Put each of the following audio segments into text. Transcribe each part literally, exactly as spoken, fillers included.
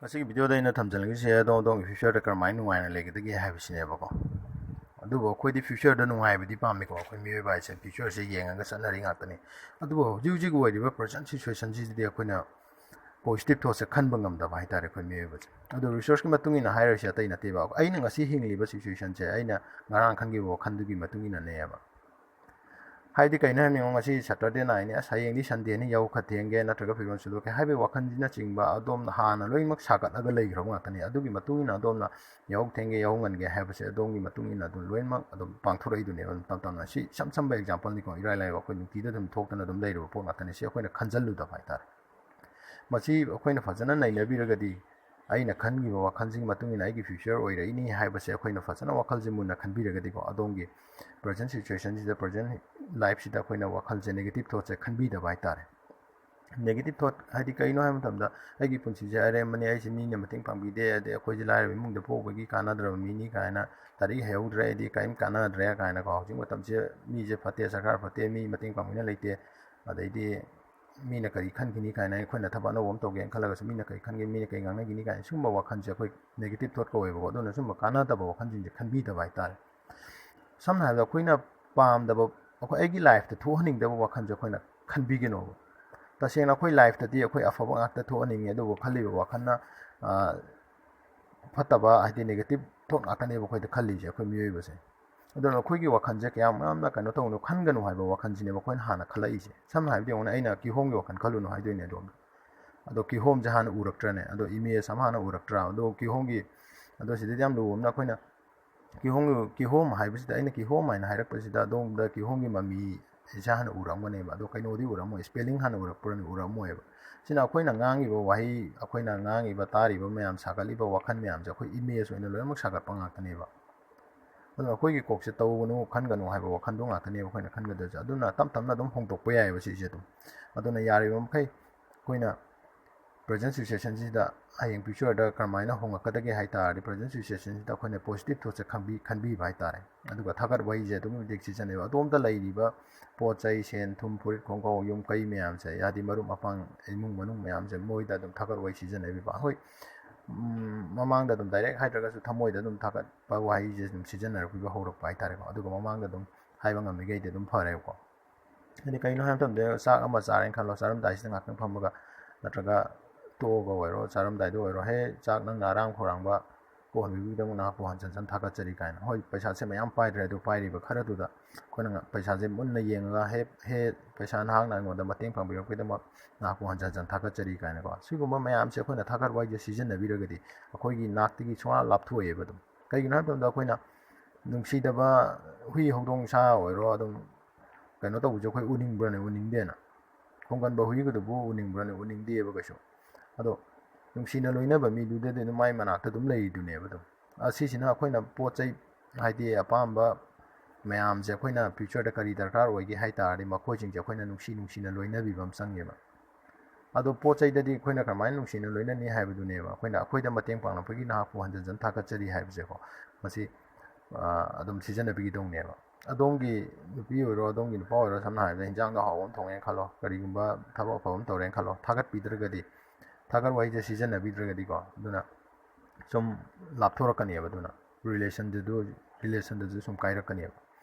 ꯉꯁꯤꯒꯤ videoꯗ ꯑꯩꯅ ꯊꯝꯖꯅꯤꯡꯉꯤꯁꯦ ꯑꯗꯣꯝ ꯑꯗꯣꯝꯒꯤ futureꯗ ꯀꯔꯝꯍꯥꯏꯅ ꯅꯨꯡꯉꯥꯏꯅ ꯂꯩꯒꯗꯒꯦ ꯍꯥꯏꯕꯁꯤꯅꯦꯕꯀꯣ꯫ ꯑꯗꯨꯕꯨ ꯑꯩꯈꯣꯏꯗꯤ futureꯗ ꯅꯨꯡꯉꯥꯏꯕꯗꯤ ꯄꯥꯝꯃꯤꯀꯣ꯫ ꯑꯩꯈꯣꯏ ꯃꯤꯑꯣꯏꯕ ꯍꯥꯏꯁꯦ futureꯁꯦ ꯌꯦꯡꯉꯒ ꯆꯠꯅꯔꯤ ꯉꯥꯛꯇꯅꯤ꯫ ꯑꯗꯨꯕꯨ ꯍꯧꯖꯤꯛ ꯍꯧꯖꯤꯛ ꯑꯣꯏꯔꯤꯕ present situationꯁꯤꯗꯗꯤ ꯑꯩꯈꯣꯏꯅ positive thoughtꯁꯦ ꯈꯟꯕ ꯉꯝꯗꯕ ꯍꯥꯏꯇꯥꯔꯦ ꯑꯩꯈꯣꯏ ꯃꯤꯑꯣꯏꯕꯁꯦ꯫ ꯑꯗꯣ researchꯀꯤ ꯃꯇꯨꯡ ꯏꯟꯅ ꯍꯥꯏꯔꯤꯁꯦ ꯑꯇꯩ ꯅꯠꯇꯦꯕ, ꯑꯩꯅ ꯉꯁꯤ ꯍꯤꯡꯂꯤꯕ situationꯁꯦ ꯑꯩꯅ ꯉꯔꯥꯡ ꯈꯟꯈꯤꯕ ꯋꯥꯈꯜꯗꯨꯒꯤ ꯃꯇꯨꯡ ꯏꯟꯅꯅꯦꯕ꯫ ꯍꯥꯏꯗꯤ ꯀꯩꯅꯣ ꯍꯥꯏꯕꯅꯤꯉꯣ, ꯉꯁꯤ Saturday nightꯅꯤ, ꯑꯁ ꯍꯌꯦꯡꯗꯤ Sundayꯅꯤ, ꯌꯥꯍꯧ ꯈꯔ ꯊꯦꯡꯒꯦ ꯅꯠꯇ꯭ꯔꯒ ꯐꯤꯔꯣꯜ ꯁꯨꯗꯣꯛꯀꯦ ꯍꯥꯏꯕꯒꯤ ꯋꯥꯈꯜꯁꯤꯅꯆꯤꯡꯕ ꯑꯗꯣꯝꯅ ꯍꯥꯟꯅ ꯂꯣꯏꯅꯃꯛ ꯁꯥꯒꯠꯂꯒ ꯂꯩꯈ꯭ꯔꯕ ꯉꯥꯛꯇꯅꯤ꯫ ꯑꯗꯨꯒꯤ ꯃꯇꯨꯡ ꯏꯟꯅ ꯑꯗꯣꯝꯅ ꯌꯥꯍꯧ ꯊꯦꯡꯒꯦ, ꯌꯥꯍꯧ ꯉꯟꯒꯦ ꯍꯥꯏꯕꯁꯦ ꯑꯗꯣꯝꯒꯤ ꯃꯇꯨꯡ ꯏꯟꯅ ꯑꯗꯨꯝ ꯂꯣꯏꯅꯃꯛ ꯑꯗꯨꯝ ꯄꯥꯡꯊꯣꯔꯛꯏꯗꯨꯅꯦꯕ꯫ ꯑꯗꯨꯝ ꯇꯞ ꯇꯞꯅ, ꯁꯤ ꯏꯁꯝ ꯁꯝꯕ exampleꯅꯤꯀꯣ, ꯏꯔꯥꯏ ꯂꯥꯏꯕ, ꯑꯩꯈꯣꯏ ꯅꯨꯡꯇꯤꯗ ꯑꯗꯨꯝ ꯊꯣꯛꯇꯅ ꯑꯗꯨꯝ ꯂꯩꯔꯕ ꯄꯣꯠ ꯉꯥꯛꯇꯅꯤ꯫ ꯁꯤ ꯑꯩꯈꯣꯏꯅ ꯈꯟꯖꯜꯂꯨꯗꯕ ꯍꯥꯏꯇꯥꯔꯦ꯫ ꯃꯁꯤ ꯑꯩꯈꯣꯏꯅ ꯐꯖꯅ ꯅꯩꯅꯕꯤꯔꯒꯗꯤ, ꯑꯩꯅ ꯈꯟꯈꯤꯕ ꯋꯥꯈꯜꯁꯤꯒꯤ ꯃꯇꯨꯡ ꯏꯟꯅ ꯑꯩꯒꯤ future ꯑꯣꯏꯔꯛꯏꯅꯤ ꯍꯥꯏꯕꯁꯦ ꯑꯩꯈꯣꯏꯅ ꯐꯖꯅ ꯋꯥꯈꯜꯁꯦ ꯃꯨꯟꯅ ꯈꯟꯕꯤꯔꯒꯗꯤꯀꯣ, ꯑꯗꯣꯝꯒꯤ present situationꯁꯤꯗ, present lifeꯁꯤꯗ ꯑꯩꯈꯣꯏꯅ ꯋꯥꯈꯜꯁꯦ negative thoughtꯁꯦ ꯈꯟꯕꯤꯗꯕ ꯍꯥꯏꯇꯥꯔꯦ꯫ Negative thought ꯍꯥꯏꯗꯤ ꯀꯩꯅꯣ ꯍꯥꯏꯕ ꯃꯇꯝꯗ, "ꯑꯩꯒꯤ ꯄꯨꯟꯁꯤꯁꯦ ꯑꯔꯦꯝꯕꯅꯤ, ꯑꯩꯁꯦ ꯃꯤꯅ ꯃꯇꯦꯡ ꯄꯥꯡꯕꯤꯗꯦ, ꯑꯗꯩ ꯑꯩꯈꯣꯏꯁꯦ ꯂꯥꯏꯔꯕ ꯏꯃꯨꯡꯗ ꯄꯣꯛꯄꯒꯤ ꯀꯥꯟꯅꯗ꯭ꯔꯕ ꯃꯤꯅꯤ" ꯀꯥꯏꯅ, "ꯂꯥꯏꯔꯤꯛ ꯍꯩꯍꯧꯗ꯭ꯔꯦ, ꯑꯩꯗꯤ ꯀꯔꯤꯝ ꯀꯥꯟꯅꯗ꯭ꯔꯦ" ꯀꯥꯏꯅꯀꯣ꯫ ꯍꯧꯖꯤꯛ ꯃꯇꯝꯁꯦ ꯃꯤꯁꯦ ꯐꯠꯇꯦ, ꯁꯔꯀꯥꯔ ꯐꯠꯇꯦ, ꯃꯤ ꯃꯇꯦꯡ ꯄꯥꯡꯕꯤꯅ ꯂꯩꯇꯦ, ꯑꯗꯩꯗꯤ ꯃꯤꯅ ꯀꯔꯤ ꯈꯟꯈꯤꯅꯤ ꯀꯥꯏꯅ, ꯑꯩꯈꯣꯏꯅ ꯊꯕꯛ ꯑꯅꯧꯕ ꯑꯃ ꯇꯧꯒꯦꯅ ꯈꯜꯂꯒꯁꯨ ꯃꯤꯅ ꯀꯔꯤ ꯈꯟꯒꯦ, ꯃꯤꯅ ꯀꯔꯤ ꯉꯥꯡꯅꯈꯤꯅꯤ ꯀꯥꯏꯅ, ꯁꯤꯒꯨꯝꯕ ꯋꯥꯈꯜꯁꯦ ꯑꯩꯈꯣꯏ negative thought ꯀꯧꯋꯦꯕꯀꯣ꯫ ꯑꯗꯨꯅ ꯁꯨꯝꯕ ꯀꯥꯟꯅꯗꯕ ꯋꯥꯈꯜꯁꯤꯡꯁꯦ ꯈꯟꯕꯤꯗꯕ ꯍꯥꯏꯇꯥꯔꯦ꯫ ꯁꯝꯅ ꯍꯥꯏꯔꯕꯗ, ꯑꯩꯈꯣꯏꯅ ꯄꯥꯝꯗꯕ, ꯑꯩꯈꯣꯏ, ꯑꯩꯒꯤ lifeꯇ ꯊꯣꯛꯍꯟꯅꯤꯡꯗꯕ ꯋꯥꯈꯜꯁꯦ ꯑꯩꯈꯣꯏꯅ ꯈꯟꯕꯤꯒꯅꯣꯕ꯫ ꯇꯁꯦꯡꯅ ꯑꯩꯈꯣꯏ lifeꯇꯗꯤ ꯑꯩꯈꯣꯏ ꯑꯐꯕ ꯉꯥꯛꯇ ꯊꯣꯛꯍꯟꯅꯤꯡꯉꯤ, ꯑꯗꯨꯕꯨ ꯈꯜꯂꯤꯕ ꯋꯥꯈꯜꯅ, ꯑ, ꯐꯠꯇꯕ, ꯍꯥꯏꯗꯤ negative thought ꯉꯥꯛꯇꯅꯦꯕ ꯑꯩꯈꯣꯏꯗ ꯈꯜꯂꯤꯁꯦ, ꯑꯩꯈꯣꯏ ꯃꯤꯑꯣꯏꯕꯁꯦ꯫ ꯑꯗꯨꯅ ꯑꯩꯈꯣꯏꯒꯤ ꯋꯥꯈꯜꯁꯦ ꯀꯌꯥꯝ ꯌꯥꯝꯅ ꯀꯩꯅꯣ ꯇꯧꯅꯣ, ꯈꯟꯒꯅꯨ ꯍꯥꯏꯕ ꯋꯥꯈꯜꯁꯤꯅꯦꯕ ꯑꯩꯈꯣꯏꯅ ꯍꯥꯟꯅ ꯈꯜꯂꯛꯏꯁꯦ꯫ ꯁꯝꯅ ꯍꯥꯏꯔꯕꯗ ꯌꯦꯡꯉꯨꯅꯦ, ꯑꯩꯅ ꯀꯤꯍꯣꯝꯒꯤ ꯋꯥꯈꯜ ꯈꯜꯂꯨꯅꯨ ꯍꯥꯏꯗꯣꯏꯅꯦ ꯑꯗꯣꯝꯗ꯫ ꯑꯗꯣ ꯀꯤꯍꯣꯝꯁꯦ ꯍꯥꯟꯅ ꯎꯔꯛꯇ꯭ꯔꯅꯦ? ꯑꯗꯣ image ꯑꯃ ꯍꯥꯟꯅ ꯎꯔꯛꯇ꯭ꯔꯥ? ꯑꯗꯣ ꯀꯤꯍꯣꯝꯒꯤ, ꯑꯗꯣ ꯁꯤꯗꯗꯤ ꯌꯥꯝ ꯂꯨꯕ ꯑꯃꯅ, ꯑꯩꯈꯣꯏꯅ ꯀꯤꯍꯣꯝ, ꯀꯤꯍꯣꯝ ꯍꯥꯏꯕꯁꯤꯗ, ꯑꯩꯅ ꯀꯤꯍꯣꯝ ꯍꯥꯏꯅ ꯍꯥꯏꯔꯛꯄꯁꯤꯗ ꯑꯗꯣꯝꯗ ꯀꯤꯍꯣꯝꯒꯤ ꯃꯃꯤ ꯁꯦ ꯍꯥꯟꯅ ꯎꯔꯛꯑꯝꯒꯅꯦꯕ꯫ ꯑꯗꯣ ꯀꯩꯅꯣꯗꯤ ꯎꯔꯛꯑꯝꯃꯣꯏ, spelling ꯍꯥꯟꯅ ꯎꯔꯛꯄ꯭ꯔꯅꯦ? ꯎꯔꯛꯑꯝꯃꯣꯏꯕ꯫ ꯁꯤꯅ ꯑꯩꯈꯣꯏꯅ ꯉꯥꯡꯉꯤꯕ ꯋꯥꯍꯩ, ꯑꯩꯈꯣꯏꯅ ꯉꯥꯡꯉꯤꯕ, ꯇꯥꯔꯤꯕ ꯃꯌꯥꯝ, ꯁꯥꯒꯠꯂꯤꯕ ꯋꯥꯈꯜ ꯃꯌꯥꯝꯁꯦ ꯑꯩꯈꯣꯏ image ꯑꯣꯏꯅ ꯂꯣꯏꯅꯃꯛ ꯁꯥꯒꯠꯄ ꯉꯥꯛꯇꯅꯦꯕ꯫ ꯑꯗꯨꯅ ꯑꯩꯈꯣꯏꯒꯤ ꯀꯣꯛꯁꯦ "ꯇꯧꯒꯅꯨ, ꯈꯟꯒꯅꯨ" ꯍꯥꯏꯕ ꯋꯥꯈꯜꯗꯣ ꯉꯥꯛꯇꯅꯦꯕ ꯑꯩꯈꯣꯏꯅ ꯈꯟꯒꯗꯣꯏꯁꯦ꯫ ꯑꯗꯨꯅ ꯇꯞ ꯇꯞꯅ ꯑꯗꯨꯝ ꯍꯣꯡꯗꯣꯛꯄ ꯌꯥꯏꯑꯕ ꯁꯤꯁꯦ ꯑꯗꯨꯝ꯫ ꯑꯗꯨꯅ ꯌꯥꯔꯤꯕ ꯃꯈꯩ ꯑꯩꯈꯣꯏꯅ ꯄ꯭ꯔꯖꯦꯟ ꯁꯤꯆꯨꯋꯦꯁꯟꯁꯤꯗ ꯍꯌꯦꯡ ꯐ꯭ꯌꯨꯆꯔꯗ ꯀꯔꯝꯍꯥꯏꯅ ꯍꯣꯡꯉꯛꯀꯗꯒꯦ ꯍꯥꯏ ꯇꯥꯔꯗꯤ, ꯄ꯭ꯔꯖꯦꯟ ꯁꯤꯆꯨꯋꯦꯁꯟꯁꯤꯗ ꯑꯩꯈꯣꯏꯅ ꯄꯣꯖꯤꯇꯤꯞ ꯊꯣꯠꯁꯦ ꯈꯟꯕꯤ ꯈꯟꯕꯤꯕ ꯍꯥꯏ ꯇꯥꯔꯦ꯫ ꯑꯗꯨꯒ ꯊꯥꯒꯠ ꯋꯥꯍꯩꯁꯦ ꯑꯗꯨꯛꯀꯤ ꯃꯇꯤꯛ ꯁꯤꯖꯤꯟꯅꯩꯕ꯫ ꯑꯗꯣꯝꯗ ꯂꯩꯔꯤꯕ ꯄꯣꯠ ꯆꯩ, ꯁꯦꯟ ꯊꯨꯝ, ꯐꯨꯔꯤꯠ ꯈꯣꯡꯒ꯭ꯔꯥꯎ, ꯌꯨꯝ ꯀꯩ ꯃꯌꯥꯝꯁꯦ, ꯍꯥꯏꯗꯤ ꯃꯔꯨꯞ ꯃꯄꯥꯡ, ꯏꯃꯨꯡ ꯃꯅꯨꯡ ꯃꯌꯥꯝꯁꯦ, ꯃꯣꯏꯗ ꯑꯗꯨꯝ ꯊꯥꯒꯠ ꯋꯥꯍꯩ ꯁꯤꯖꯤꯟꯅꯕꯤꯕ꯫ ꯍꯣꯏ, ꯎꯝ, ꯃꯃꯥꯡꯗ ꯑꯗꯨꯝ ꯗꯥꯏꯔꯦꯛ ꯍꯥꯏꯗ꯭ꯔꯒꯁꯨ ꯊꯃꯣꯏꯗ ꯑꯗꯨꯝ ꯊꯥꯒꯠꯄ ꯋꯥꯍꯩꯁꯦ ꯑꯗꯨꯝ ꯁꯤꯖꯤꯟꯅꯔꯛꯄꯤꯕ ꯍꯧꯔꯛꯄ ꯍꯥꯏ ꯇꯥꯔꯦꯀꯣ꯫ ꯑꯗꯨꯒ ꯃꯃꯥꯡꯗ ꯑꯗꯨꯝ ꯍꯥꯏꯕ ꯉꯝꯃꯤꯈꯩꯗꯤ ꯑꯗꯨꯝ ꯐꯔꯦꯕꯀꯣ꯫ ꯍꯥꯏꯗꯤ ꯀꯩꯅꯣ ꯍꯥꯏꯕ ꯃꯇꯝꯗ, ꯆꯥꯛ ꯑꯃ ꯆꯥꯔꯦꯅ ꯈꯜꯂꯣ, ꯆꯥꯔꯝꯗꯥꯏꯁꯤꯗ ꯉꯥꯛꯇꯪ ꯐꯝꯃꯒ ꯅꯠꯇ꯭ꯔꯒ ꯇꯣꯛꯑꯒ ꯑꯣꯏꯔꯣ, ꯆꯥꯔꯝꯗꯥꯏꯗ ꯑꯣꯏꯔꯣ, "ꯍꯦ, ꯆꯥꯛ ꯅꯪꯅ ꯑꯔꯥꯝ ꯈꯧꯔꯥꯡꯕ ꯀꯣꯛꯍꯟꯕꯤꯕꯒꯤꯗꯃꯛ ꯅꯍꯥꯛꯄꯨ ꯍꯟꯖꯟ ꯍꯟꯖꯟ ꯊꯥꯒꯠꯆꯔꯤ" ꯀꯥꯏꯅ꯫ ꯍꯣꯏ, ꯄꯩꯁꯥꯁꯦ ꯃꯌꯥꯝ ꯄꯥꯏꯗ꯭ꯔꯦ, ꯑꯗꯨ ꯄꯥꯏꯔꯤꯕ ꯈꯔꯗꯨꯗ ꯑꯩꯈꯣꯏꯅ ꯉ-, ꯄꯩꯁꯥꯁꯦ ꯃꯨꯟꯅ ꯌꯦꯡꯉꯒ, "ꯍꯦ, ꯍꯦ, ꯄꯩꯁꯥ, ꯅꯍꯥꯛꯅ ꯑꯩꯉꯣꯟꯗ ꯃꯇꯦꯡ ꯄꯥꯡꯕꯤꯔꯛꯄꯒꯤꯗꯃꯛ ꯅꯍꯥꯛꯄꯨ ꯍꯟꯖꯟ ꯍꯟꯖꯟ ꯊꯥꯒꯠꯆꯔꯤ" ꯀꯥꯏꯅꯀꯣ꯫ ꯁꯤꯒꯨꯝꯕ ꯃꯌꯥꯝꯁꯦ ꯑꯩꯈꯣꯏꯅ ꯊꯥꯒꯠ ꯋꯥꯍꯩꯁꯦ ꯁꯤꯖꯤꯟꯅꯕꯤꯔꯒꯗꯤ ꯑꯩꯈꯣꯏꯒꯤ ꯅꯥꯛꯇꯒꯤ ꯁꯨꯡꯂꯥꯞ ꯂꯥꯞꯊꯣꯛꯑꯦꯕ ꯑꯗꯨꯝ꯫ ꯀꯩꯒꯤꯅꯣ ꯍꯥꯏꯕ ꯃꯇꯝꯗ, ꯑꯩꯈꯣꯏꯅ ꯅꯨꯡꯁꯤꯗꯕ ꯍꯨꯏ ꯍꯧꯗꯣꯡ ꯁꯥ ꯑꯣꯏꯔꯣ, ꯑꯗꯨꯝ ꯀꯩꯅꯣ ꯇꯧꯕꯁꯦ ꯑꯩꯈꯣꯏ ꯎꯅꯤꯡꯕ꯭ꯔꯅꯦ? ꯎꯅꯤꯡꯗꯦꯅ꯫ ꯈꯣꯡꯒꯟꯕ ꯍꯨꯏꯒꯗꯨꯕꯨ ꯎꯅꯤꯡꯕ꯭ꯔꯅꯦ? ꯎꯅꯤꯡꯗꯦꯕ ꯀꯩꯁꯨ꯫ ꯑꯗꯣ ꯅꯨꯡꯁꯤꯅ ꯂꯣꯏꯅꯕ ꯃꯤꯗꯨꯗꯗꯤ ꯑꯗꯨꯝ ꯃꯥꯏ ꯃꯅꯥꯛꯇ ꯑꯗꯨꯝ ꯂꯩꯔꯤꯗꯨꯅꯦꯕ ꯑꯗꯨꯝ꯫ ꯑꯁꯤꯁꯤꯅ ꯑꯩꯈꯣꯏꯅ ꯄꯣꯠ ꯆꯩ, ꯍꯥꯏꯗꯤ ꯑꯄꯥꯝꯕ ꯃꯌꯥꯝꯁꯦ ꯑꯩꯈꯣꯏꯅ ꯐ꯭ꯌꯨꯆꯔꯗ ꯀꯔꯤ ꯗꯔꯀꯥꯔ ꯑꯣꯏꯒꯦ ꯍꯥꯏ ꯇꯥꯔꯗꯤ, ꯃꯈꯣꯏꯁꯤꯡꯁꯦ ꯑꯩꯈꯣꯏꯅ ꯅꯨꯡꯁꯤ ꯅꯨꯡꯁꯤꯅ ꯂꯣꯏꯅꯕꯤꯕ ꯑꯃ ꯆꯪꯉꯦꯕ꯫ ꯑꯗꯣ ꯄꯣꯠ ꯆꯩꯗꯗꯤ ꯑꯩꯈꯣꯏꯅ ꯀꯔꯝꯍꯥꯏꯅ ꯅꯨꯡꯁꯤꯅ ꯂꯣꯏꯅꯅꯤ ꯍꯥꯏꯕꯗꯨꯅꯦꯕ꯫ ꯑꯩꯈꯣꯏꯅ, "ꯑꯩꯈꯣꯏꯗ ꯃꯇꯦꯡ ꯄꯥꯡꯂꯛꯄꯒꯤ ꯅꯍꯥꯛꯄꯨ ꯍꯟꯖꯟ ꯍꯟꯖꯟ ꯊꯥꯒꯠꯆꯔꯤ" ꯍꯥꯏꯕꯁꯦꯀꯣ꯫ ꯃꯁꯤ, ꯑ, ꯑꯗꯨꯝ ꯁꯤꯖꯤꯟꯅꯕꯤꯒꯗꯧꯅꯦꯕ꯫ ꯑꯗꯣꯝꯒꯤ ꯅꯨꯄꯤ ꯑꯣꯏꯔꯣ, ꯑꯗꯣꯝꯒꯤ ꯅꯨꯄꯥ ꯑꯣꯏꯔꯣ, ꯁꯝꯅ ꯍꯥꯏꯔꯕꯗ ꯍꯤꯟꯖꯥꯡꯗꯣ ꯍꯥꯎꯕ ꯑꯃ ꯊꯣꯡꯉꯦꯅ ꯈꯜꯂꯣ, ꯀꯔꯤꯒꯨꯝꯕ ꯊꯕꯛ ꯑꯐꯕ ꯑꯃ ꯇꯧꯔꯦꯅ ꯈꯜꯂꯣ, ꯊꯥꯒꯠꯄꯤꯗ꯭ꯔꯒꯗꯤ, ꯊꯥꯒꯠ ꯋꯥꯍꯩꯁꯦ ꯁꯤꯖꯤꯟꯅꯕꯤꯗ꯭ꯔꯒꯗꯤꯀꯣ, ꯑꯗꯨꯅ ꯁꯨꯝ ꯂꯥꯞꯊꯣꯔꯛꯀꯅꯦꯕ꯫ ꯑꯗꯨꯅ ꯔꯤꯂꯦꯁꯟꯗꯨ, ꯔꯤꯂꯦꯁꯟꯗꯨꯁꯨ ꯁꯨꯝ ꯀꯥꯏꯔꯛꯀꯅꯦꯕ꯫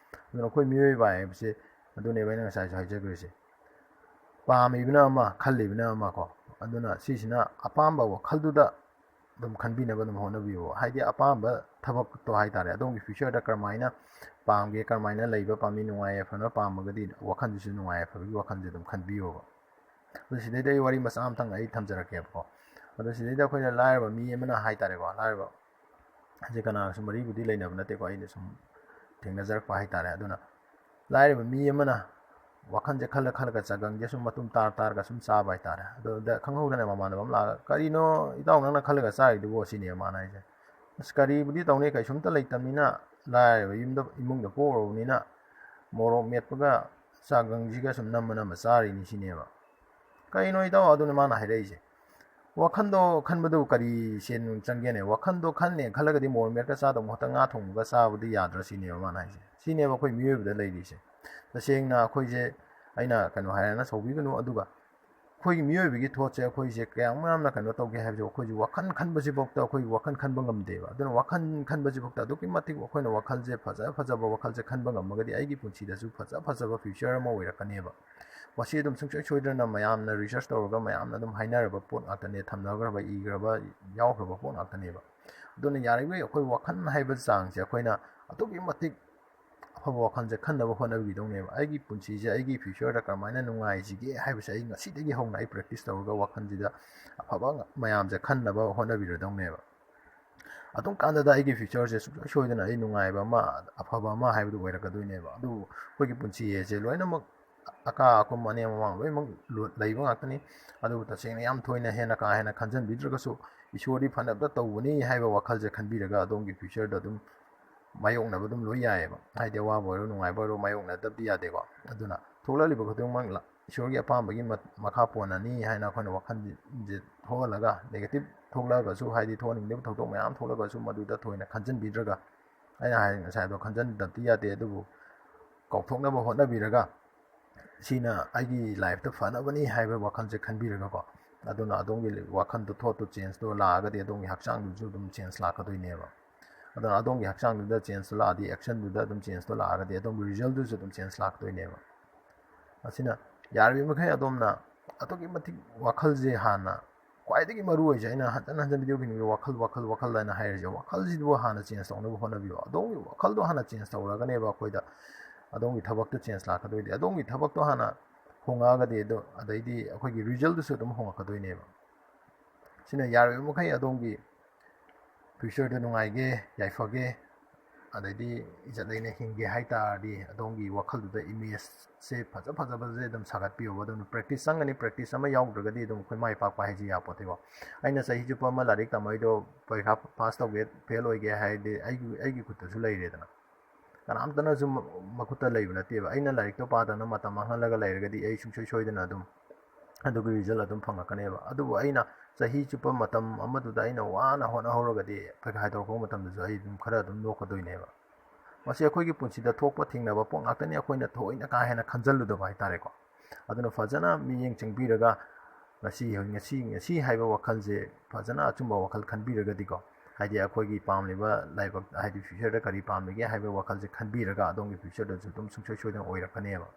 ꯑꯗꯨꯅ ꯑꯩꯈꯣꯏ ꯃꯤꯑꯣꯏꯕ ꯍꯥꯏꯕꯁꯦ ꯑꯗꯨꯅꯦꯕ ꯑꯩꯅ ꯉꯁꯥꯏꯁꯨ ꯍꯥꯏꯖꯈ꯭ꯔꯤꯁꯦ꯫ ꯄꯥꯝꯃꯤꯕꯅ ꯑꯃ, ꯈꯜꯂꯤꯕꯅ ꯑꯃ ꯀꯣ꯫ ꯑꯗꯨꯅ ꯁꯤꯁꯤꯅ ꯑꯄꯥꯝꯕ ꯋꯥꯈꯜꯗꯨꯗ ꯑꯗꯨꯝ ꯈꯟꯕꯤꯅꯕ ꯑꯗꯨꯝ ꯍꯣꯠꯅꯕꯤꯌꯣ꯫ ꯍꯥꯏꯗꯤ ꯑꯄꯥꯝꯕ ꯊꯕꯛꯇꯣ ꯍꯥꯏ ꯇꯥꯔꯦ, ꯑꯗꯣꯝꯒꯤ ꯐ꯭ꯌꯨꯆꯔꯗ ꯀꯔꯝꯍꯥꯏꯅ ꯄꯥꯝꯒꯦ, ꯀꯔꯝꯍꯥꯏꯅ ꯂꯩꯕ ꯄꯥꯝꯃꯤ, ꯅꯨꯡꯉꯥꯏ ꯌꯥꯏꯐꯅ ꯄꯥꯝꯃꯒꯗꯤ ꯋꯥꯈꯜꯗꯨꯁꯨ ꯅꯨꯡꯉꯥꯏ ꯌꯥꯏꯐꯕꯒꯤ ꯋꯥꯈꯜꯁꯦ ꯑꯗꯨꯝ ꯈꯟꯕꯤꯌꯣꯕ꯫ ꯑꯗꯨ ꯁꯤꯗꯩꯗ ꯑꯩ ꯋꯥꯔꯤ ꯃꯆꯥ ꯑꯃꯇꯪ ꯑꯩ ꯊꯝꯖꯔꯛꯀꯦꯕꯀꯣ꯫ ꯑꯗꯣ ꯁꯤꯗꯩꯗ ꯑꯩꯈꯣꯏꯅ ꯂꯥꯏꯔꯕ ꯃꯤ ꯑꯃꯅ ꯍꯥꯏ ꯇꯥꯔꯦꯀꯣ, ꯂꯥꯏꯔꯕ ꯍꯥꯏꯁꯦ ꯀꯅꯥꯒꯁꯨ ꯃꯔꯤꯕꯨꯗꯤ ꯂꯩꯅꯕ ꯅꯠꯇꯦꯀꯣ, ꯑꯩꯅ ꯁꯨꯝ ꯊꯦꯡꯅꯖꯔꯛꯄ ꯍꯥꯏ ꯇꯥꯔꯦ꯫ ꯑꯗꯨꯅ ꯂꯥꯏꯔꯕ ꯃꯤ ꯑꯃꯅ ꯋꯥꯈꯜꯁꯦ ꯈꯜꯂ ꯈꯜꯂꯒ ꯆꯒꯪꯁꯦ ꯁꯨꯝ ꯃꯇꯨꯝ ꯇꯥꯔ ꯇꯥꯔꯒ ꯁꯨꯝ ꯆꯥꯕ ꯍꯥꯏ ꯇꯥꯔꯦ꯫ ꯑꯗꯨꯗ ꯈꯪꯍꯧꯗꯅ ꯃꯃꯥꯟꯅꯕ ꯑꯃ ꯂꯥꯛꯑꯒ, "ꯀꯔꯤꯅꯣ ꯏꯇꯥꯎ ꯅꯪꯅ ꯈꯜꯂꯒ ꯆꯥꯔꯤꯗꯨꯕꯣ?" ꯁꯤꯅꯦ ꯃꯥꯅ ꯍꯥꯏꯁꯦ꯫ "ꯑꯁ, ꯀꯔꯤꯕꯨꯗꯤ ꯇꯧꯅꯤ, ꯀꯩꯁꯨꯝꯇ ꯂꯩꯇꯕꯅꯤꯅ, ꯂꯥꯏꯔꯕ ꯌꯨꯝꯗ, ꯏꯃꯨꯡꯗ ꯄꯣꯛꯎꯔꯕꯅꯤꯅ ꯃꯣꯔꯣꯛ ꯃꯦꯠꯄꯒ ꯆꯥꯒꯪꯁꯤꯒ ꯁꯨꯝ ꯅꯝꯃ ꯅꯝꯃ ꯆꯥꯔꯤꯅꯤ" ꯁꯤꯅꯦꯕ꯫ "ꯀꯩꯅꯣ ꯏꯇꯥꯎ?" ꯑꯗꯨꯅ ꯃꯥꯅ ꯍꯥꯏꯔꯛꯏꯁꯦ꯫ ꯋꯥꯈꯟꯗꯣ ꯈꯟꯕꯗꯨ ꯀꯔꯤ ꯁꯦꯟ ꯆꯪꯒꯦꯅꯦ? ꯋꯥꯈꯟꯗꯣ ꯈꯟꯅꯦ ꯈꯜꯂꯒꯗꯤ ꯃꯣꯔ ꯃꯦꯠꯀ ꯆꯥꯗꯧ ꯃꯍꯨꯠꯇ ꯉꯥ ꯊꯣꯡꯕꯒ ꯆꯥꯕꯗꯤ ꯌꯥꯗ꯭ꯔꯥ ꯁꯤꯅꯦꯕ ꯃꯥꯅ ꯍꯥꯏꯁꯦ꯫ ꯁꯤꯅꯦꯕ ꯑꯩꯈꯣꯏ ꯃꯤꯑꯣꯏꯕꯗ ꯂꯩꯔꯤꯁꯦ꯫ ꯇꯁꯦꯡꯅ ꯑꯩꯈꯣꯏꯁꯦ, ꯑꯩꯅ ꯀꯩꯅꯣ ꯍꯥꯏꯔꯦꯅ ꯁꯧꯕꯤꯒꯅꯨ, ꯑꯗꯨꯒ ꯑꯩꯈꯣꯏꯒꯤ ꯃꯤꯑꯣꯏꯕꯒꯤ ꯊꯣꯠꯁꯦ ꯑꯩꯈꯣꯏꯁꯦ ꯀꯌꯥꯝ ꯌꯥꯝꯅ ꯀꯩꯅꯣ ꯇꯧꯒꯦ ꯍꯥꯏꯕꯁꯦ, ꯑꯩꯈꯣꯏꯁꯦ ꯋꯥꯈꯜ ꯈꯟꯕꯁꯤꯐꯥꯎꯗ ꯑꯩꯈꯣꯏ ꯋꯥꯈꯜ ꯈꯟꯕ ꯉꯝꯗꯦꯕ꯫ ꯑꯗꯨꯅ ꯋꯥꯈꯜ ꯈꯟꯕꯁꯤꯐꯥꯎꯗ ꯑꯗꯨꯛꯀꯤ ꯃꯇꯤꯛ ꯑꯩꯈꯣꯏꯅ ꯋꯥꯈꯜꯁꯦ ꯐꯖ ꯐꯖꯕ ꯋꯥꯈꯜꯁꯦ ꯈꯟꯕ ꯉꯝꯃꯒꯗꯤ ꯑꯩꯒꯤ ꯄꯨꯟꯁꯤꯗꯁꯨ ꯐꯖ ꯐꯖꯕ ꯐ꯭ꯌꯨꯆꯔ ꯑꯃ ꯑꯣꯏꯔꯛꯀꯅꯦꯕ꯫ ꯃꯁꯤ ꯑꯗꯨꯝ ꯁꯨꯡꯁꯣꯏ ꯁꯣꯏꯗꯅ ꯃꯌꯥꯝꯅ ꯔꯤꯁꯔꯁ ꯇꯧꯔꯒ ꯃꯌꯥꯝꯅ ꯑꯗꯨꯝ ꯍꯥꯏꯅꯔꯕ ꯄꯣꯠ ꯉꯥꯛꯇꯅꯦ, ꯊꯝꯅꯈ꯭ꯔꯕ, ꯏꯈ꯭ꯔꯕ, ꯌꯥꯎꯈ꯭ꯔꯕ ꯄꯣꯠ ꯉꯥꯛꯇꯅꯦꯕ꯫ ꯑꯗꯨꯅ ꯌꯥꯔꯤꯈꯩ ꯑꯩꯈꯣꯏ ꯋꯥꯈꯜ ꯍꯥꯏꯕ ꯆꯥꯡꯁꯦ ꯑꯩꯈꯣꯏꯅ ꯑꯗꯨꯛꯀꯤ ꯃꯇꯤꯛ ꯑꯐꯕ ꯋꯥꯈꯜꯁꯦ ꯈꯟꯅꯕ ꯍꯣꯠꯅꯕꯤꯗꯧꯅꯦꯕ꯫ ꯑꯩꯒꯤ ꯄꯨꯟꯁꯤꯁꯦ, ꯑꯩꯒꯤ ꯐ꯭ꯌꯨꯆꯔꯗ ꯀꯔꯝꯍꯥꯏꯅ ꯅꯨꯡꯉꯥꯏꯁꯤꯒꯦ ꯍꯥꯏꯕꯁꯦ ꯑꯩ ꯉꯁꯤꯗꯒꯤ ꯍꯧꯅ ꯑꯩ ꯄ꯭ꯔꯦꯛꯇꯤꯁ ꯇꯧꯔꯒ ꯋꯥꯈꯜꯁꯤꯗ ꯑꯐꯕ ꯃꯌꯥꯝꯁꯦ ꯈꯟꯅꯕ ꯍꯣꯠꯅꯕꯤꯔꯗꯧꯅꯦꯕ꯫ ꯑꯗꯨꯝ ꯀꯥꯟꯗꯗ ꯑꯩꯒꯤ ꯐ꯭ꯌꯨꯆꯔꯁꯦ ꯁꯨꯡꯁꯣꯏ ꯁꯣꯏꯗꯅ ꯑꯩ ꯅꯨꯡꯉꯥꯏꯕ ꯑꯃ, ꯑꯐꯕ ꯑꯃ ꯍꯥꯏꯕꯗꯨ ꯑꯣꯏꯔꯛꯀꯗꯣꯏꯅꯦꯕ꯫ ꯑꯗꯨꯕꯨ ꯑꯩꯈꯣꯏꯒꯤ ꯄꯨꯟꯁꯤ ꯍꯥꯏꯁꯦ ꯂꯣꯏꯅꯃꯛ ꯑꯀꯥ ꯑꯀꯨꯝ, ꯑꯅꯦꯝ ꯑꯋꯥꯡ ꯂꯣꯏꯅꯃꯛ ꯂꯣ-, ꯂꯩꯕ ꯉꯥꯛꯇꯅꯤ꯫ ꯑꯗꯨꯕꯨ ꯇꯁꯦꯡꯅ ꯌꯥꯝ ꯊꯣꯏꯅ ꯍꯦꯟꯅ ꯀꯥ ꯍꯦꯟꯅ ꯈꯟꯖꯟꯕꯤꯗ꯭ꯔꯒꯁꯨ, ꯏꯁꯣꯔꯗꯤ ꯐꯅꯕꯇ ꯇꯧꯕꯅꯤ ꯍꯥꯏꯕ ꯋꯥꯈꯜꯁꯦ ꯈꯟꯕꯤꯔꯒ ꯑꯗꯣꯝꯒꯤ ꯐ꯭ꯌꯨꯆꯔꯗ ꯑꯗꯨꯝ ꯃꯥꯌꯣꯛꯅꯕ ꯑꯗꯨꯝ ꯂꯣꯏ ꯌꯥꯏꯑꯕ꯫ ꯍꯥꯏꯗꯤ ꯑꯋꯥꯕ ꯑꯣꯏꯔꯣ ꯅꯨꯡꯉꯥꯏꯕ ꯑꯣꯏꯔꯣ ꯃꯥꯌꯣꯛꯅꯗꯕꯗꯤ ꯌꯥꯗꯦꯀꯣ꯫ ꯑꯗꯨꯅ ꯊꯣꯛꯂꯛꯂꯤꯕ ꯈꯨꯗꯤꯡꯃꯛ ꯂ-, ꯏꯁꯣꯔꯒꯤ ꯑꯄꯥꯝꯕꯒꯤ ꯃ-, ꯃꯈꯥ ꯄꯣꯟꯅꯅꯤ ꯍꯥꯏꯅ ꯑꯩꯈꯣꯏꯅ ꯋꯥꯈꯜꯁꯦ ꯊꯣꯛꯍꯜꯂꯒ, ꯅꯦꯒꯦꯇꯤꯞ ꯊꯣꯛꯂꯛꯑꯒꯁꯨ, ꯍꯥꯏꯗꯤ ꯊꯣꯛꯍꯟꯅꯤꯡꯗꯕ ꯊꯧꯗꯣꯛ ꯃꯌꯥꯝ ꯊꯣꯛꯂꯒꯁꯨ ꯃꯗꯨꯗ ꯊꯣꯏꯅ ꯈꯟꯖꯟꯕꯤꯗ꯭ꯔꯒ, ꯑꯩꯅ ꯍꯥꯏ ꯉꯁꯥꯏ ꯑꯗꯣ ꯈꯟꯖꯟꯗꯕꯗꯤ ꯌꯥꯗꯦ, ꯑꯗꯨꯕꯨ ꯀꯥꯎꯊꯣꯛꯅꯕ ꯍꯣꯠꯅꯕꯤꯔꯒ, ꯁꯤꯅ ꯑꯩꯒꯤ ꯂꯥꯏꯐꯇ ꯐꯅꯕꯅꯤ ꯍꯥꯏꯕ ꯋꯥꯈꯜꯁꯦ ꯈꯟꯕꯤꯔꯒꯀꯣ, ꯑꯗꯨꯅ ꯑꯗꯣꯝꯒꯤ ꯋꯥꯈꯜꯗꯣ, ꯊꯣꯠꯇꯣ ꯆꯦꯟꯖꯇꯣ ꯂꯥꯛꯑꯒꯗꯤ ꯑꯗꯣꯝꯒꯤ ꯍꯛꯆꯥꯡꯗꯨꯁꯨ ꯑꯗꯨꯝ ꯆꯦꯟꯖ ꯂꯥꯛꯀꯗꯣꯏꯅꯦꯕ꯫ ꯑꯗꯨꯅ ꯑꯗꯣꯝꯒꯤ ꯍꯛꯆꯥꯡꯗꯨꯗ ꯆꯦꯟꯖꯇꯣ ꯂꯥꯛꯑꯗꯤ, ꯑꯦꯛꯁꯟꯗꯨꯗ ꯑꯗꯨꯝ ꯆꯦꯟꯖꯇꯣ ꯂꯥꯛꯑꯒꯗꯤ ꯑꯗꯣꯝꯒꯤ ꯔꯤꯖꯜꯗꯨꯁꯨ ꯑꯗꯨꯝ ꯆꯦꯟꯖ ꯂꯥꯛꯀꯗꯣꯏꯅꯦꯕ꯫ ꯑꯁꯤꯅ ꯌꯥꯔꯤꯕ ꯃꯈꯩ ꯑꯗꯣꯝꯅ ꯑꯗꯨꯛꯀꯤ ꯃꯇꯤꯛ ꯋꯥꯈꯜꯁꯦ ꯍꯥꯟꯅ, ꯈ꯭ꯋꯥꯏꯗꯒꯤ ꯃꯔꯨ ꯑꯣꯏꯁꯦ, ꯑꯩꯅ ꯍꯟꯖꯟ ꯍꯟꯖꯟ ꯚꯤꯗꯤꯑꯣ ꯈꯨꯗꯤꯡꯒꯤ ꯋꯥꯈꯜ, ꯋꯥꯈꯜ, ꯋꯥꯈꯜ ꯍꯥꯏꯅ ꯍꯥꯏꯔꯤꯁꯦ, ꯋꯥꯈꯜꯁꯤꯕꯨ ꯍꯥꯟꯅ ꯆꯦꯟꯖ ꯇꯧꯅꯕ ꯍꯣꯠꯅꯕꯤꯌꯨ꯫ ꯑꯗꯣꯝꯒꯤ ꯋꯥꯈꯜꯗꯣ ꯍꯥꯟꯅ ꯆꯦꯟꯖ ꯇꯧꯔꯒꯅꯦꯕ ꯑꯩꯈꯣꯏꯗ ꯑꯗꯣꯝꯒꯤ ꯊꯕꯛꯇ ꯆꯦꯟꯖ ꯂꯥꯛꯀꯗꯣꯏꯗꯤ꯫ ꯑꯗꯣꯝꯒꯤ ꯊꯕꯛꯇꯣ ꯍꯥꯟꯅ ꯍꯣꯡꯉꯛꯑꯒꯗꯤ ꯑꯗꯣ, ꯑꯗꯩꯗꯤ ꯑꯩꯈꯣꯏꯒꯤ ꯔꯤꯖꯜꯗꯨꯁꯨ ꯑꯗꯨꯝ ꯍꯣꯡꯉꯛꯀꯗꯣꯏꯅꯦꯕ꯫ ꯁꯤꯅ ꯌꯥꯔꯤꯕ ꯃꯈꯩ ꯑꯗꯣꯝꯒꯤ ꯐ꯭ꯌꯨꯆꯔꯗ ꯅꯨꯡꯉꯥꯏꯒꯦ, ꯌꯥꯏꯐꯒꯦ, ꯑꯗꯩꯗꯤ ꯏꯖꯠ ꯂꯩꯅ ꯍꯤꯡꯒꯦ ꯍꯥꯏ ꯇꯥꯔꯗꯤ ꯑꯗꯣꯝꯒꯤ ꯋꯥꯈꯜꯗꯨꯗ ꯏꯃꯦꯖꯁꯦ ꯐꯖ ꯐꯖꯕꯁꯦ ꯑꯗꯨꯝ ꯁꯥꯒꯠꯄꯤꯌꯣꯕ꯫ ꯑꯗꯨꯝ ꯄ꯭ꯔꯦꯛꯇꯤꯁ ꯆꯪꯒꯅꯤ, ꯄ꯭ꯔꯦꯛꯇꯤꯁ ꯑꯃ ꯌꯥꯎꯗ꯭ꯔꯒꯗꯤ ꯑꯗꯨꯝ ꯑꯩꯈꯣꯏ ꯃꯥꯏ ꯄꯥꯛꯄ ꯍꯥꯏꯁꯦ ꯌꯥꯄꯣꯠꯇꯦꯀꯣ꯫ ꯑꯩꯅ ꯆꯍꯤ ꯆꯨꯞꯄ ꯑꯃ ꯂꯥꯏꯔꯤꯛ ꯇꯝꯃꯛꯏꯗꯣ ꯄꯔꯤꯈꯥ ꯄꯥꯁ ꯇꯧꯒꯦ, ꯐꯦꯜ ꯑꯣꯏꯒꯦ ꯍꯥꯏꯔꯗꯤ ꯑꯩꯒꯤ, ꯑꯩꯒꯤ ꯈꯨꯠꯇꯁꯨ ꯂꯩꯔꯦꯗꯅ꯫ ꯀꯅꯥꯝꯇꯅꯁꯨ ꯃ-, ꯃꯈꯨꯠꯇ ꯂꯩꯕ ꯅꯠꯇꯦꯕ꯫ ꯑꯩꯅ ꯂꯥꯏꯔꯤꯛꯇꯣ ꯄꯥꯗꯅ ꯃꯇꯝ ꯃꯥꯡꯍꯜꯂꯒ ꯂꯩꯔꯒꯗꯤ ꯑꯩ ꯁꯨꯡꯁꯣꯏ ꯁꯣꯏꯗꯅ ꯑꯗꯨꯝ ꯑꯗꯨꯒꯤ ꯔꯤꯖꯜ ꯑꯗꯨꯝ ꯐꯪꯉꯛꯀꯅꯦꯕ꯫ ꯑꯗꯨꯕꯨ ꯑꯩꯅ ꯆꯍꯤ ꯆꯨꯞꯄ ꯃꯇꯝ ꯑꯃꯗꯨꯗ ꯑꯩꯅ ꯋꯥꯅ ꯍꯣꯠꯅꯍꯧꯔꯒꯗꯤ ꯄꯩꯈꯥ ꯍꯥꯏꯗꯣꯔꯛꯄ ꯃꯇꯝꯗꯁꯨ ꯑꯩ ꯑꯗꯨꯝ ꯈꯔ ꯑꯗꯨꯝ ꯅꯣꯛꯀꯗꯣꯏꯅꯦꯕ꯫ ꯃꯁꯤ ꯑꯩꯈꯣꯏꯒꯤ ꯄꯨꯟꯁꯤꯗ ꯊꯣꯛꯄ ꯊꯦꯡꯅꯕ ꯄꯣꯠ ꯉꯥꯛꯇꯅꯤ, ꯑꯩꯈꯣꯏꯅ ꯊꯑꯣꯏꯅ ꯀꯥ ꯍꯦꯟꯅ ꯈꯟꯖꯜꯂꯨꯗꯕ ꯍꯥꯏꯇꯥꯔꯦꯀꯣ꯫ ꯑꯗꯨꯅ ꯐꯖꯅ ꯃꯤꯠꯌꯦꯡ ꯆꯪꯕꯤꯔꯒ ꯉꯁꯤ, ꯉꯁꯤ, ꯉꯁꯤ ꯍꯥꯏꯕ ꯋꯥꯈꯜꯁꯦ ꯐꯖꯅ ꯑꯆꯨꯝꯕ ꯋꯥꯈꯜ ꯈꯟꯕꯤꯔꯒꯗꯤꯀꯣ, ꯍꯥꯏꯗꯤ ꯑꯩꯈꯣꯏꯒꯤ ꯄꯥꯝꯂꯤꯕ ꯂꯥꯏꯕꯛ, ꯍꯥꯏꯗꯤ future ꯗ ꯀꯔꯤ ꯄꯥꯝꯂꯤꯒꯦ ꯍꯥꯏꯕ ꯋꯥꯈꯜꯁꯦ ꯈꯟꯕꯤꯔꯒ ꯑꯗꯣꯝꯒꯤ future ꯗꯁꯨ ꯑꯗꯨꯝ ꯁꯨꯡꯁꯣꯏ ꯁꯣꯏꯗꯅ ꯑꯣꯏꯔꯛꯀꯅꯦꯕ꯫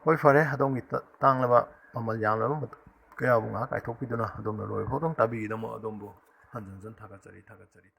ꯍꯣꯏ, ꯐꯔꯦ, ꯑꯗꯣꯝꯒꯤ ꯇ-, ꯇꯥꯡꯂꯕ ꯃꯃꯜ ꯌꯥꯝꯂꯕ ꯃꯇꯝ ꯀꯌꯥꯕꯨ ꯉꯥꯏꯍꯥꯛ ꯀꯥꯏꯊꯣꯛꯄꯤꯗꯨꯅ ꯑꯗꯣꯝꯅ ꯂꯣꯏꯕ ꯐꯥꯎꯗꯨꯝ ꯇꯥꯕꯤꯈꯤꯗꯃꯛ ꯑꯗꯣꯝꯕꯨ ꯍꯟꯖꯤꯟ ꯍꯟꯖꯤꯟ ꯊꯥꯒꯠꯆꯔꯤ, ꯊꯥꯒꯠꯆꯔꯤ, ꯊꯥꯒꯠꯆꯔꯤ꯫